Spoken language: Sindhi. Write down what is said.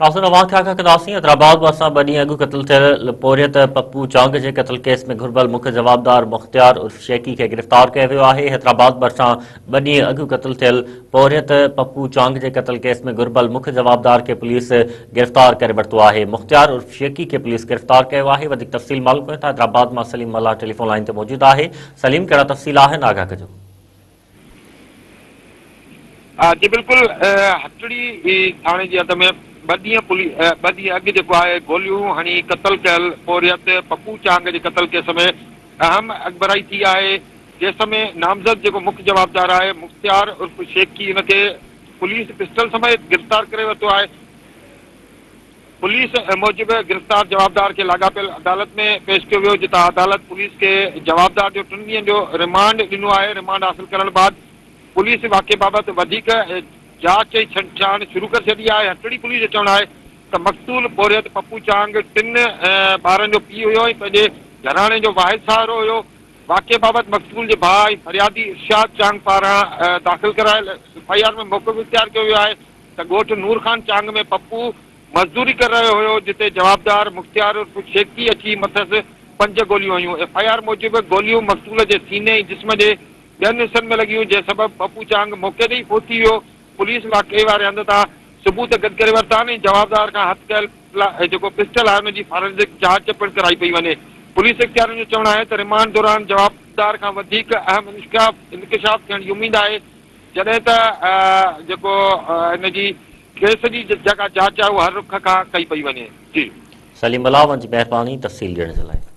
ناظرين اوهان کي آگاهه ڪنداسين حيدرآباد ڀرسان ٻه ڏينهن اڳ قتل ٿيل پورهيت پپو چانگ جي قتل ڪيس ۾ گهربل مک جوابدار مختيار عرف شيخي کي گرفتار ڪيو ويو آهي حيدرآباد ڀرسان ٻه ڏينهن اڳ قتل ٿيل پورهيت پپو چانگ جي قتل ڪيس ۾ گهربل مک جوابدار کي پوليس گرفتار ڪري ورتو آهي مختيار عرف شيخي کي پوليس گرفتار ڪيو آهي وڌيڪ تفصيل معلوم ڪيون ٿا حيدرآباد مان سليم ملاح ٽيليفون لائين تي موجود آهي سليم ڪهڙا تفصيل آهن آگاهه ڪجو. جي بلڪل هٽڙي ٿاڻي جي حد ۾ ٻه ڏينهن پولي ٻه ڏينهن اڳ جيڪو آهي گوليون هڻي قتل ڪيل پورهيت پپو چانگ جي قتل ڪيس ۾ اهم اڳڀرائي ٿي آهي ڪيس ۾ نامزد جيڪو مک جوابدار آهي مختيار عرف شيخي ان کي پوليس پسٽل سميت گرفتار ڪري ورتو آهي. پوليس موجب گرفتار جوابدار کي لاڳاپيل عدالت ۾ پيش ڪيو ويو جتان عدالت پوليس کي جوابدار جو ٽن ڏينهن جو رمانڊ ڏنو آهي، رمانڊ حاصل ڪرڻ بعد پوليس واقعي بابت وڌيڪ جاچ ۽ ڇنڊڇاڻ شروع ڪري ڇڏي آهي، هٽڙي پوليس جو چوڻ آهي ته مقتول پورهيت پپو چانگ ٽن ٻارن جو پيء هيو ۽ پنهنجي گهراڻي جو واحد سهارو هيو، واقعي بابت مقتول جي ڀاء ۽ فريادي ارشاد چانگ پاران داخل ڪرايل ايف I R ۾ موقف اختيار ڪيو ويو آهي ته ڳوٺ نور خان چانگ ۾ پپو مزدوري ڪري رهيو هيو جتي جوابدار مختيار عرف شيخي اچي مٿس پنج گوليون هنيون. ايف I R موجب گوليون مقتول جي سيني ۽ جسم جي ٻين حصن ۾ لڳيون جنهن سبب پپو چانگ موقعي تي ئي فوت ٿي ويو. پوليس واقعي واري هنڌ تان ثبوت گڏ ڪري ورتا آهن ۽ جوابدار کان هٿ ڪيل جيڪو پسٽل آهي ان جي فارنزڪ جاچ پڻ ڪرائي پئي وڃي. پوليس اختيارين جو چوڻ آهي ته رمانڊ دوران جوابدار کان وڌيڪ اهم انڪشاف ٿيڻ جي اميد آهي. جڏهن ته جيڪو ان جي ڪيس جي جيڪا جاچ آهي اها هر رخ کان ڪئي پئي وڃي. جي. سليم ملاح اوهان جي مهرباني تفصيل ڏيڻ جي لاء.